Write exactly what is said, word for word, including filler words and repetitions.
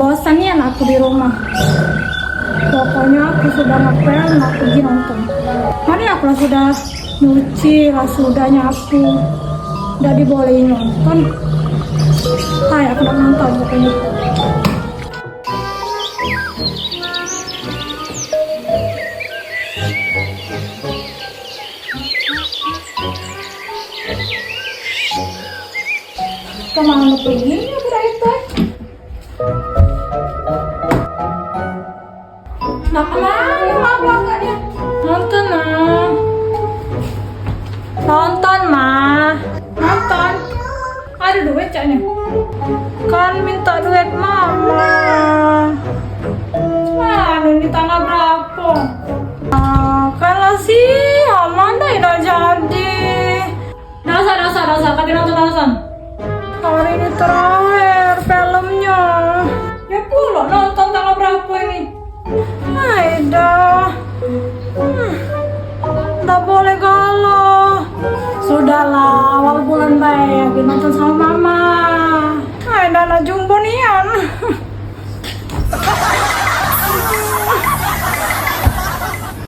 Bosan nian aku di rumah. Pokoknya aku sudah ngepel, nak pergi nonton. Mari aku lah sudah nyuci, lah sudah nyapu. Dah dibolehin nonton. Hai, aku nak nonton pokoknya. Kemana pergi ya budak itu? Nak kemana lah belakangnya? Nonton lah. Nonton mah. Nonton. Ada duit caknya. Kan minta duit mama. Mana ni tanggal berapa? Ah, kan lah sih, aman dah dah jadi. Dasar, dasar, dasar, kata nonton, dasar. Hari ini terakhir filmnya. Ya pulo nonton tanggal berapa ini? Hai dah. Hmm. Dah boleh galau. Sudahlah, awal bulan bae, lagi nonton sama mama. Hai dah, nak